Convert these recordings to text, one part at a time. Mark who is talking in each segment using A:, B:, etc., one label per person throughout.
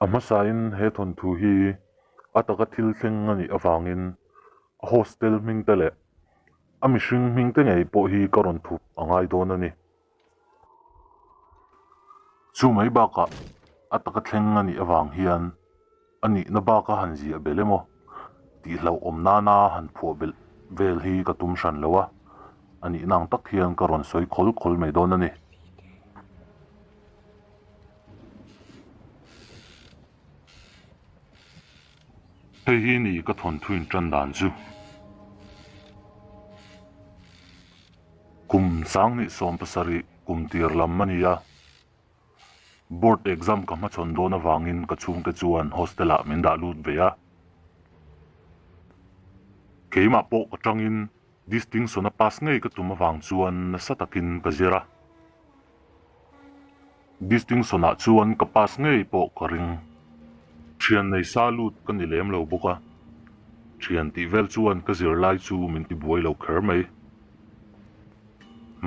A: A hmasain he thawnthu hi a taka thil thleng a nih avangin a hostel hming te leh a mihring hming te ngei pawh hi ka rawn thup a ngai dawn a ni. Chu mai bakah a taka thleng a nih avang hian a nihna baka han ziah belh emaw tih hlauhawm nana han phuah belh vel hi ka tum hran lo a, a nihna ang tak hian ka rawn sawi khawl khawl mai dawn a ni. Hei hi ni ka thawnthu intan dan chu. Kum 2017 kum tir lam a ni a, Board exam ka hmachhawn dawn avangin ka chhungte chuan hostel ah min dah lut ve a. Keimah pawh ka tangin distinction a pass ngei ka tum avang chuan nasa takin ka zir a. Distinction ah chuan ka pass ngei pawh ka ring. Thian nei sa lut ka ni lem lo bawk a, thian tih vel chuan ka zirlai chu min ti buai lo kher mai.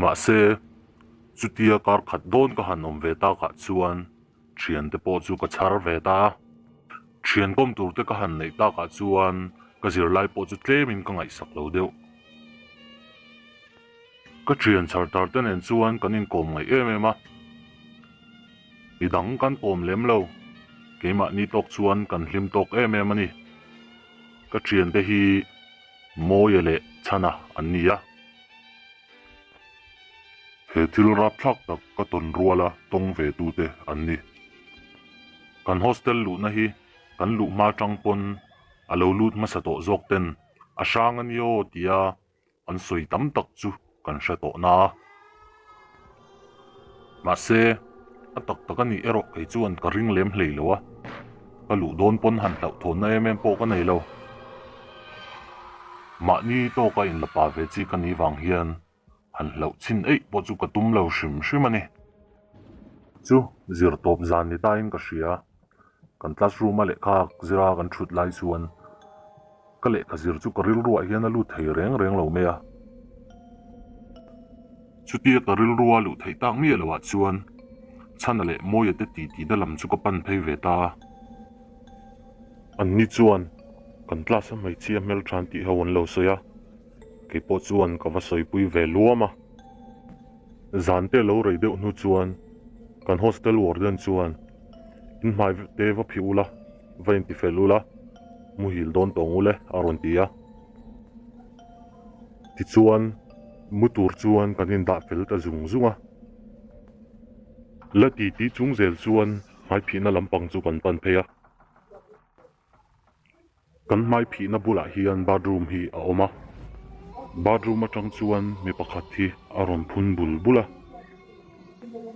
A: Mahse, chutia kar khat dawn ka han awm ve takah chuan thian te pawh chu ka chhar ve ta a. Thian kawm tur te ka han neih takah chuan ka zirlai pawh chu tlemin ka ngaihsak lo deuh. Ka thian chhar tar te nen chuan kan inkawm ngaih em em a, midang kan kawm lem lo, keimahni tawk chuan kan hlim tawk em em a ni. Ka thian te hi Mawia leh Chhana an ni a. He thil rapthlak tak ka tawn ruala tawng ve tute an ni. Kan hostel luhna hi kan luh hma tang pawn a lo lut hmasa tawh zawk ten a hrang a ni aw tia an sawi tam tak chu kan hre tawh na a. Mahse, a tak tak a nih erawh kei chuan ka ring lem hlei lo a, ka luh dawn pawn han hlauhthawnna em em pawh ka nei lo. Mahni tawka inla pa ve chi ka nih vang hian han hlauh chhin eih pawh chu ka tum lo hrim hrim a ni. Chu zir tawp zan ni tain ka hria, kan classroom a lehkha zira kan thut lai chuan ka lehkha zir chu ka rilruah hian a lut thei reng reng lo mai a. Chutia ka rilrua luh theih tak miah loh ah chuan Chhana leh Mawia te titi na lam chu ka pan phei ve ta a. Anni chuan kan class a hmeichhia hmelthan tih ho an lo sawi a, keipawh chuan ka va sawipui ve luam a. Zan te lo rei deuh hnu chuan kan hostel warden chuan in hmai te va phih ula, va intifel ula, muhil dawn tawng ule a rawn ti a. Tichuan mu tur chuan kan indah fel ta zung zung a. La ti tih chung zel chuan hmaiphihna lampang chu kan pan phei a. Kan hmai phihna bulah hian bathroom hi a awm a, bathroom atang chuan mi pakhat hi a rawn phun bul bul a.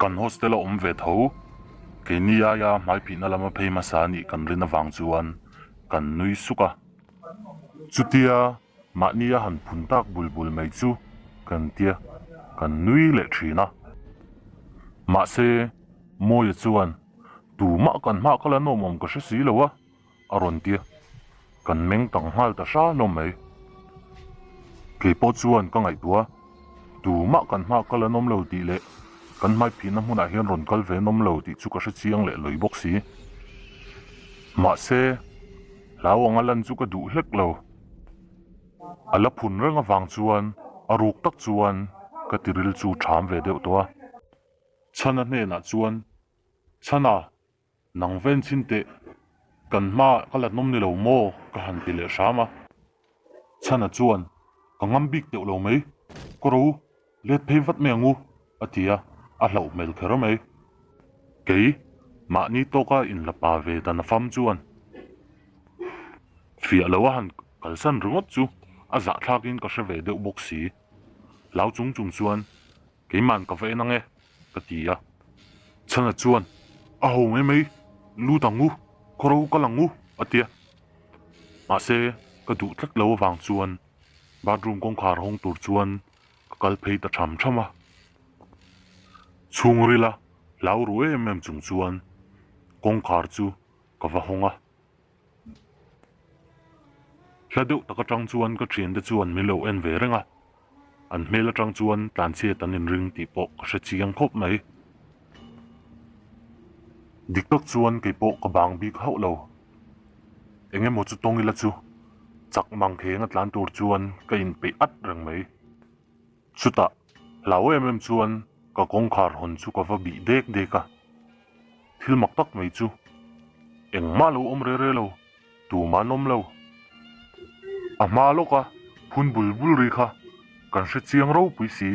A: Kan hostel a awm ve tho, keini aia hmai phihna lama phei hmasa a nih kan rin avang chuan kan nui suk a. Chutia mahnia han phun tak bul bul mai chu kan tia kan nui leh thin a. Mahse, Mawia chuan tumah kan hma kal an awm awm ka hre si lo a. A rawn ti a, kan meng tang nghal ta hra hlawm mai. Kei pawh chuan ka ngaihtuah a, tumah kan hma kal an awm lo tih leh kan hmai phihna hmunah hian rawn kal ve an awm lo tih chu ka hre chiang leh lawi bawk si. Mahse, hlau anga lan chu ka duh hlek lo. A la phun reng avang chuan a ruk tak chuan ka tiril chu ṭham ve deuh tawh a. Chhana hnenah chuan, Chhana, Nang ven chhin teh, kan hma ka la nawm ni lo maw? ka han ti leh hram a. Chhana chuan, Ka ngam bik teuh lo mai, ka ro let phei vat mai ang u, a ti a, a hlauh hmel kher mai. Kei, mahni tawka inla pa ve ta nafam chuan fiah lo a han kalsan ringawt chu a zahthlakin ka hre ve deuh bawk si. Hlau chung chung chuan Keiman ka va en ang e, ka ti a. Chhana chuan, A ho mai mai, lut ang u, khawro kal ang u, a ti a. Mahse, ka duh tlat lo avang chuan bathroom kawngkhar hawng tur chuan ka kal phei ta tham tham a. Chhungrila hlau ru em em chung chuan kawngkhar chu ka va hawng a. Hla deuh tak atang chuan ka thiante chuan min lo en ve reng a, an hmel atang chuan tlanchhiat an inring tih pawh ka hre chiang khawp mai. Dik tak chuan kei pawh ka bang bik hauh lo. Eng emaw chu tawng ila chu chak mang kheng a tlan tur chuan ka inpeih at reng mai. Chutah hlau em em chuan ka kawngkhar hawn chu ka va bih dek dek a. Thil mak tak mai chu engmah lo awm re re lo, tumah an awm lo. A hma lawka phun bul bul ri kha kan hre chiang ropui si,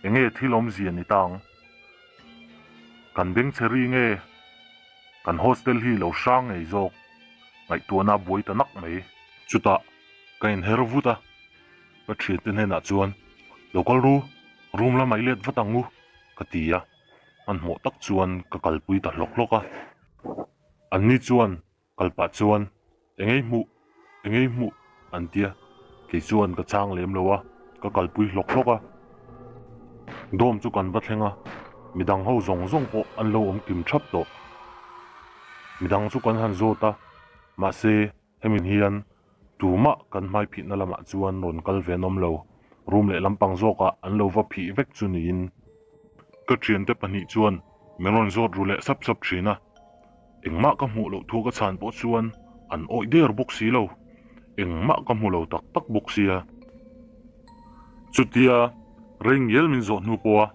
A: enge thil awmzia ni ta ang? Kan bengchhe ri nge kan hostel hi lo hrang ngei zawk ngaihtuahna buai ta nak mai. Chutah ka inher vut a, ka thiante hnenah chuan lo kal ru, room lamah i let vat ang u ka ti a. Hmanhmawh tak chuan ka kalpui ta hlawk hlawk a. Anni chuan kal pah chuan, Engei hmuh, engei hmuh an tia, kei chuan ka chhang lem lo a, ka kalpui hlawk hlawk a. Dawm chu kan va thleng a, midang ho zawng zawng pawh an lo awm kim thap tawh. Midang chu kan han zawt a, mahse Hemi hian tumah kan hmai phihna lamah chuan rawn kal ve an awm lo, room leh lampang zawkah an lo va phih vek chu niin. Ka thiante pahnih chuan min rawn zawt ru leh sap sap thin a, engmah ka hmuh loh thu ka chhan pawh chuan an awih der bawk si lo, engmah ka hmu lo tak tak bawk sia. Chutia rei ngial min zawh hnu pawha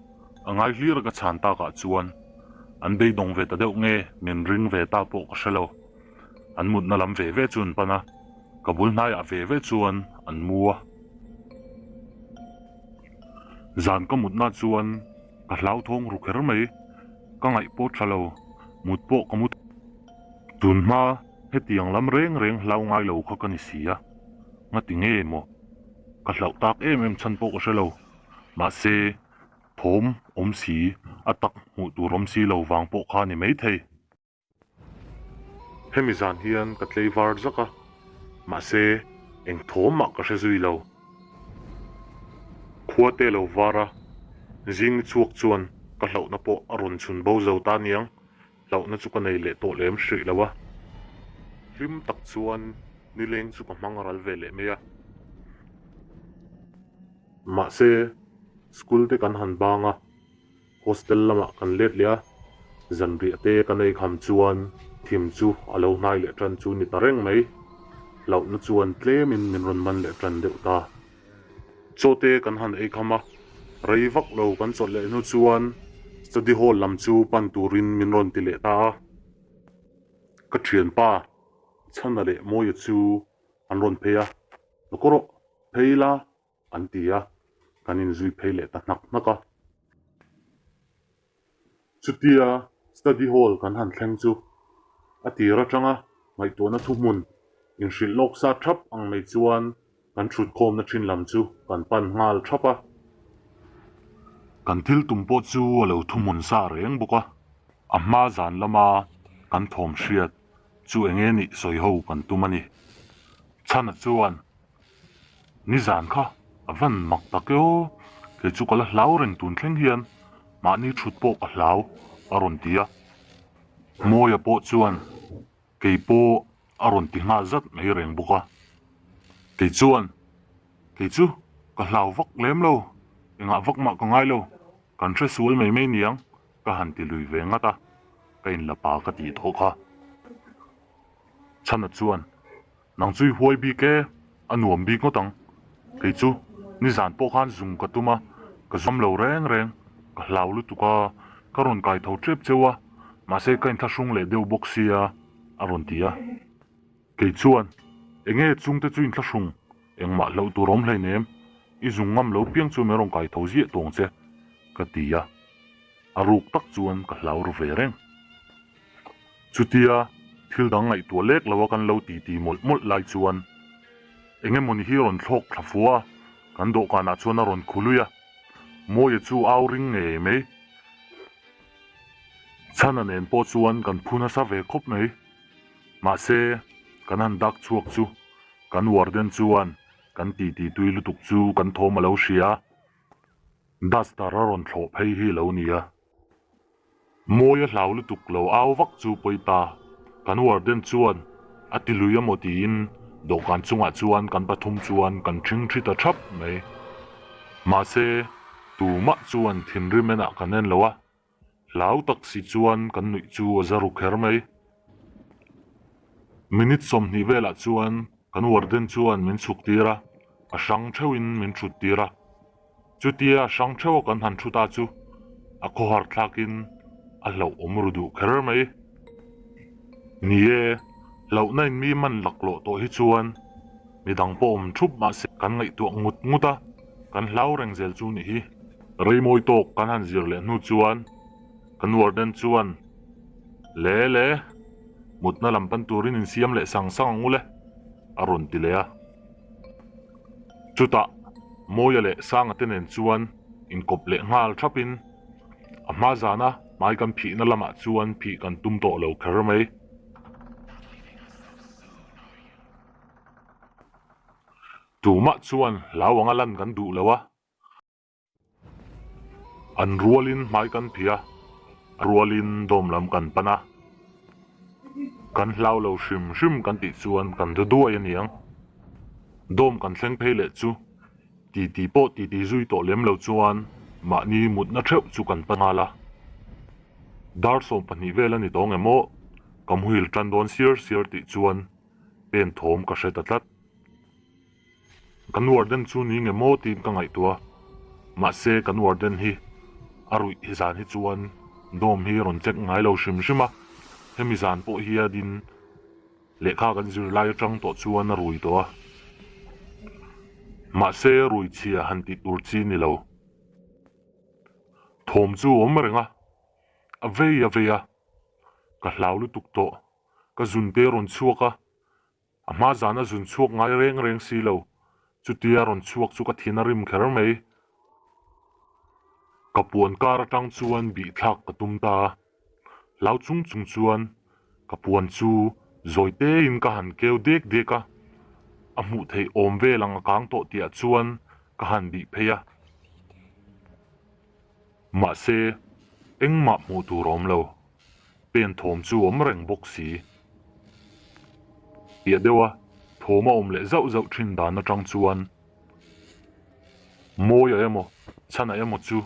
A: a ngai hlir a ka chhan takah chuan an beidawng ve ta deuh nge min ring ve ta pawh ka hre lo. An mutna lam ve ve chu an pan a, ka bul hnaiah ve ve chuan an mu a. Zan ka mutna chuan ka hlauthawng ru kher mai, ka ngaih pawh tha lo, mut pawh ka mu tun hma hetiang lam reng reng hlau ngai lo kha ka ni si a, ngati nge maw ka hlauh tak em em chhan pawh ka hre lo, mahse thawm awm si a tak hmuh tur awm si lo vang pawh kha ni maithei. Hemi zan hian ka tlei var zak a, mahse eng thawm mah ka hre zui lo. Khua te lo var a, zing ni chhuak chuan ka hlauhna pawh a rawn chhun bo zo ta niang, hlauhna chu ka nei leh tawh lem hrih lo a. Hlim tak chuan nileng chu ka hmang ral ve leh mai a. Mahse school te kan han bang a. Hostel lamah kan let leh a, zanriah te kan ei kham chuan thim chu a lo hnai leh tan chu ni ta reng mai. Hlauhna chuan tlemin min rawn man leh tan deuh ta. Chaw te kan han ei kham a, rei vak lo kan chawlh leh hnu chuan study hall lam chu pan turin min rawn ti leh ta a. Ka thianpa Chhana leh Mawia chu an rawn phei a, Lo kaw rawh, phei la An ti a, kan inzui phei leh ta hnak hnak a. Chutia study hall kan han thleng chu a tir atanga ngaihtuahna thuhmun inhrilh lawk sa thap ang mai chuan kan thutkhawmna thin lam chu kan pan nghal thap a. Kan thil tum pawh chu a lo thuhmun sa reng bawk a, a hma zan lama kan thawm hriat chu enge nih sawi ho kan tum a ni. Chhana chuan Nizan kha a van mak tak e aw, kei chu ka la hlau reng tun thleng hian mahni thut pawh ka hlau a rawn ti a. Mawia pawh chuan kei pawh a rawn ti nghal zat mai reng bawk a. Kei chuan kei chu ka hlau vak lem lo, engah vak mah ka ngai lo, kan hre sual mai mai niang ka han ti lui ve ngat a, ka inla pa ka tih tawh kha. Chhana chuan Nang chu i huai bik e, a nuam bik ngawt ang. Kei chu nizan pawh khan zung ka tum a, ka zam lo reng reng, ka hlau lutuk a, ka rawn kai tho tep cheu a, mahse ka inthlahrung leh deuh bawk sia, a rawn ti a. Kei chuan, Enge chungte chu inthlahrung, engmah hlauh tur awm hleinem, i zung ngam lo piang chu min rawn kai tho ziah tawng che, ka ti a. A ruk tak chuan ka hlau ru ve reng. Chutia thil dang ngaihtuah lek lo a kan lo ti ti mawlh mawlh lai chuan eng emawni hi rawn thlawk thla fua a, kan dawhkanah chuan a rawn khu lui a, Mawia chu au ring ngei mai. Chhana nen pawh chuan kan phu nasa ve khawp mai. Mahse, kan han dak chhuak chu kan warden chuan kan ti ti tui lutuk chu kan thawm a lo hria a, duster a rawn thlawh phei hi lo nia. Mawi a hlau lutuk lo au vak chu pawi ta. Kan warden chuan a ti lui amaw tiin dawhkan chungah chuan kan pathum chuan kan ṭhing ṭhi ta ṭhap mai. Mahse, tumah chuan thinrim enah kan en lo a. Hlau tak si chuan kan nuih chu a za ru kher mai. Minute 20 velah chuan kan warden chuan min chhuk tir a, a hrang theuhin min thut tir a. Chutia a hrang theuha kan han thu ta chu a khawhar thlakin a hlauh awm ru duh kher mai. Ni e, hlauhna in mi man laklawh tawh hi chuan midang pawh awm thup mahse kan ngaihtuah ngut ngut a, kan hlau reng zel chu nih hi. Reimawi tawk kan han zir leh hnu chuan kan warden chuan Le le, mutna lam pan turin insiam leh sang sang ang u le, a rawn ti leh a. Chutah Mawia leh Sanga te nen chuan inkawp leh nghal thapin a hma zana hmai kan phihna lamah chuan phih kan tum tawh lo kher mai. Tumah chuan hlau anga lan kan duh lo a. An rualin hmai kan phih a, a rualin dawm lam kan pan a. Kan hlau lo hrim hrim kan tih chuan kan du duai a niang. Dawm kan thleng phei leh chu titi pawh titi zui tawh lem lo chuan mahni mutna theuh chu kan pan nghal a. Dar 12 vel a ni tawng em aw, ka muhil tan dawn siar siar tih chuan pen thawm ka hre ta tlat. Kan warden chu ni nge maw tiin ka ngaihtuah a, mahse kan warden hi a ruih hi zan hi chuan dawm hi rawn check ngai lo hrim hrim a, hemi zan pawh hianin lehkha kan zir lai atang tawh chuan a rui tawh a, mahse rui chhia han tih tur chi ni lo. Thawm chu a awm reng a, a vei a vei a, ka hlau lutuk tawh, ka zunte a rawn chhuak a, A hma zan a zun chhuak ngai reng reng si lo, chutia rawn chhuak chu ka thin a rim kher mai. Ka puan kar atang chuan bih thlak ka tum ta a, hlau chung chung chuan ka puan chu zawi tein ka han keu dek dek a, a hmuh theih awm vel ang a kang tawh tihah chuan ka han bih phei a. Mahse, engmah hmuh tur a awm lo. Pen thawm chu awm reng bawk si. Piah deuha thawm a awm leh zauh zauh thin dan atang chuan Mawia emaw Chhana emaw chu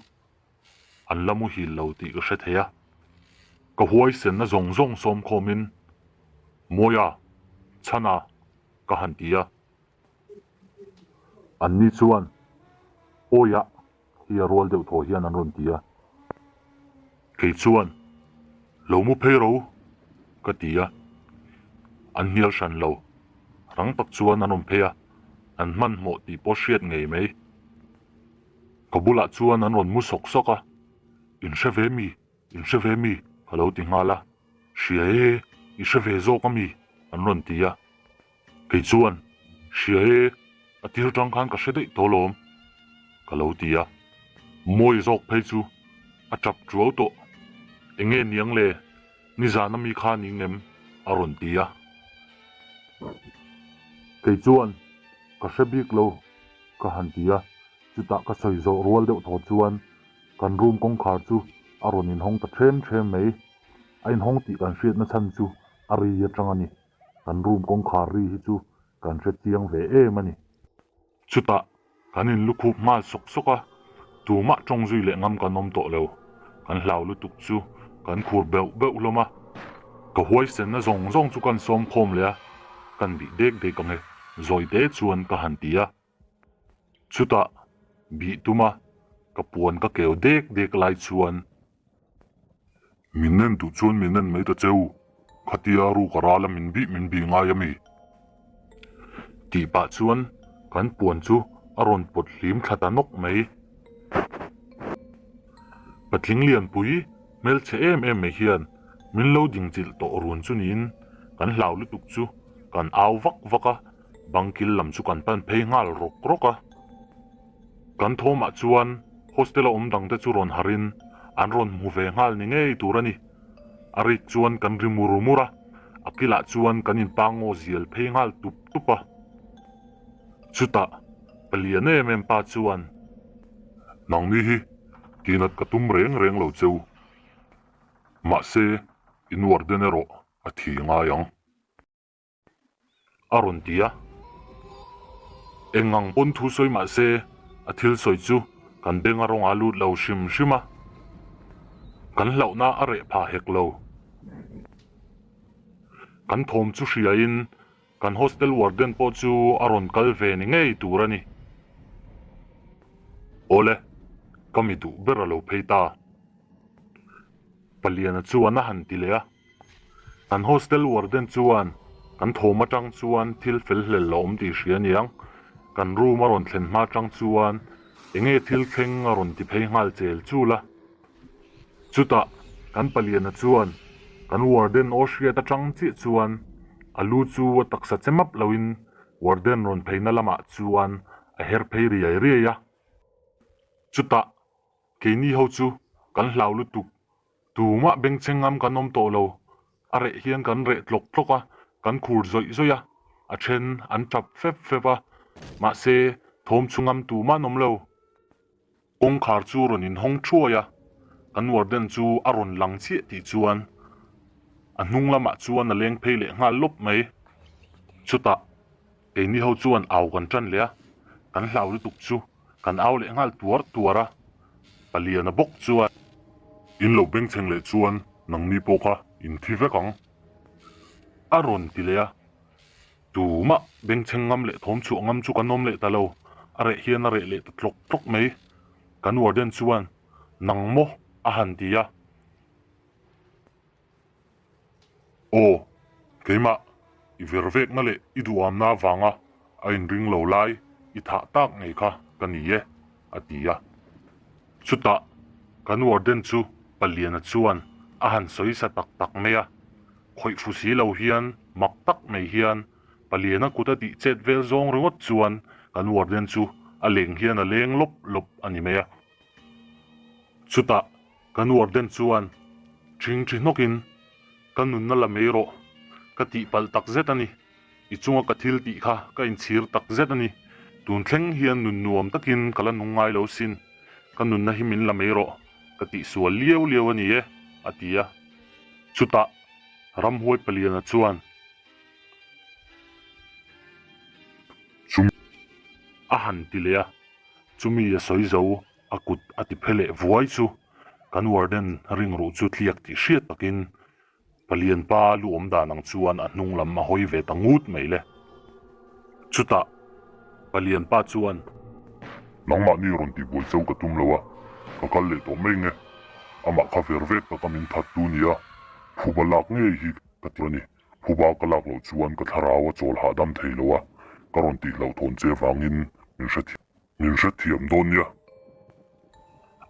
A: an la muhil lo tih ka hre thei a. Ka huaisenna zawng zawng sawm khawmin Mawia, Chhana ka han ti a. Anni chuan Awiah hi a rual deuh thaw hian an rawn ti a. Kei chuan, Lo mu phei ro, ka ti a. An hnial hran lo. Rang tak chuan an rawn phei a, an hmanhmawh tih pawh hriat ngei mai. Ka bulah chuan an rawn mu sawk sawk a, In hre ve mi, in hre ve mi, ka lo ti nghal a. Hria e, i hre ve zawk a mi, an rawn ti a. Kei chuan, Hria e, a tir tang khan ka hre daih tawh lawm, ka lo ti a. Mawi zawk phei chu a tap tuau tawh. Enge niang le, nizan ami kha ni ngem? a rawn ti a. Kei chuan, Ka hre bik lo, ka han ti a. Chutah ka sawi zawh rual deuh thaw chuan kan room kawngkhar chu a rawn inhawng ta ṭhem ṭhem mai. A inhawng tih kan hriatna chhan chu a ri aṭang a ni. Kan room kawngkhar ri hi chu kan hre chiang ve em a ni. Chutah kan in lukhup nghal sawk sawk a, tumah tawng zui leh ngam kan awm tawh lo. Kan hlau lutuk chu kan khur beuh beuh hlawm a, ka huaisenna zawng zawng chu kan sawm khawm leh a, kan bih dek dek ang e, zawi te chuan ka han ti a. Chutah bih tum a, ka puan ka keu dek dek lai chuan Min nen duh chuan min nen mai ta cheu, khatia ruk a ral a min bih min bih ngai a mi? Tih pah chuan kan puan chu a rawn pawt hlim thla ta nawk mai. Patling Lianpui hmelchhe em em mai hian min lo dingchilh tawh run chu niin kan hlau lutuk chu kan au vak vak a, bangkil lam chu kan pan phei nghal rawk rawk a. Kan thawmah chuan hostel a awm dangte chu rawn harin an rawn hmu ve nghal ni ngei tur a ni. A rik chuan kan ri mur mur a, a kilah chuan kan inpangaw zial phei nghal tup tup a. Chutah palian em em pa chuan, Nangni hi tinat ka tum reng reng lo cheu, mahse in warden erawh a thi ngai ang. A rawn ti a. Eng ang pawn thu sawi mah se a thil sawi chu kan beng a rawnga lut lo hrim hrim a. Kan hlauhna a reh phah hek lo. Kan thawm chu hriain kan hostel warden pawh chu a rawn kal ve ni ngei tur a ni. Awle, ka mi duh ber a lo phei ta. Paliana chuan a han ti leh a. Kan hostel warden chuan kan thawm atang chuan thil fel hlel a awm tih hria aniang. Kan room a rawn thlen hma atang chuan enge thil thleng a rawn ti phei nghal chel chul a. Chutah kan paliana chuan kan warden aw hriat atang chiah chuan a lu chu a taksa che map loin warden rawn pheina lamah chuan a her phei riai riai a. Chutah keini ho chu kan hlau lutuk Tumah bengchheng ngam kan awm tawh lo. A reh hian kan reh tlawk tlawk a, kan khur zawih zawih a, a then an tap fep fep a, mahse thawm chu ngam tumah an awm lo. Kawngkhar chu rawn inhawng thuai a, kan warden chu a rawn lang chiah tih chuan a hnung lamah chuan a leng phei leh nghal lawp mai. Chutah keini ho chuan au kan tan leh a, kan hlau lutuk chu Kan au leh nghal tuar tuar a, Paliana bawk chuan. In lo bengchheng leh chuan nangni pawh kha in thi vek ang. A rawn ti leh a, tumah bengchheng ngam leh thawm chhuah ngam chu kan awm leh ta lo, a reh hian a reh leh ta tlawk tlawk mai. Kan warden chuan, Nang maw? a han ti a. Aw, keimah, i ver vekna leh i duhamna avanga a inring lo lai i thah tak ngei kha ka ni e, a ti a. Chutah kan warden chu Paliana chuan a han sawi sa tak tak mai a, khawih fu si lo hian mak tak mai hian Paliana kut a tih chet vel zawng ringawt chuan kan warden chu a leng hian a leng lawp lawp a ni mai a. Chutah Kan warden chuan ṭhingṭhi hnawkin, Ka nunna la mai rawh, ka tihpalh tak zet a ni. I chunga ka thil tih kha ka inchhir tak zet a ni. Tun thleng hian nun nuam takin ka la nung ngai lo sin. Ka nunna hi min la mai rawh, ka tihsual liau liau a ni e, a ti a. Chutah ramhuai paliana chuan, Chumi a han ti leh a, chumi a sawi zo. A kut a ti phe leh vuai chu kan warden ringruh chu tliak tih hriat takin palian pa lu awm dan ang chuan a hnung lam a hawi ve ta ngut mai le. Chutah palian pa chuan.
B: Nangmahni rawn tihbuai cho ka tum lo a, ka kal leh tawh mai nge. Amah kha ver vek taka min that tu nia, phuba lak ngei hi ka ti a ni. Phuba ka lak loh chuan ka thlarau a chawl hahdam thei lo a, ka rawn tihhlauhthawn che vangin min hrethiam. Min hrethiam dawn nia.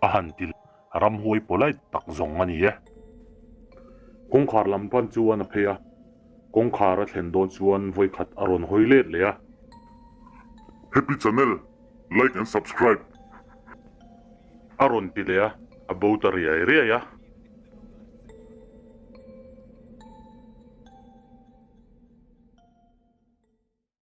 A: A han ti ramhuai polite tak zawng a ni e. Kawngkhar lam pan chuan a phei a, kawngkhar a thlen dawn chuan vawikhat a rawn hawi let leh a.
B: Happy channel, like and subscribe.
A: A rawn ti leh a, a bo ta riai riai a.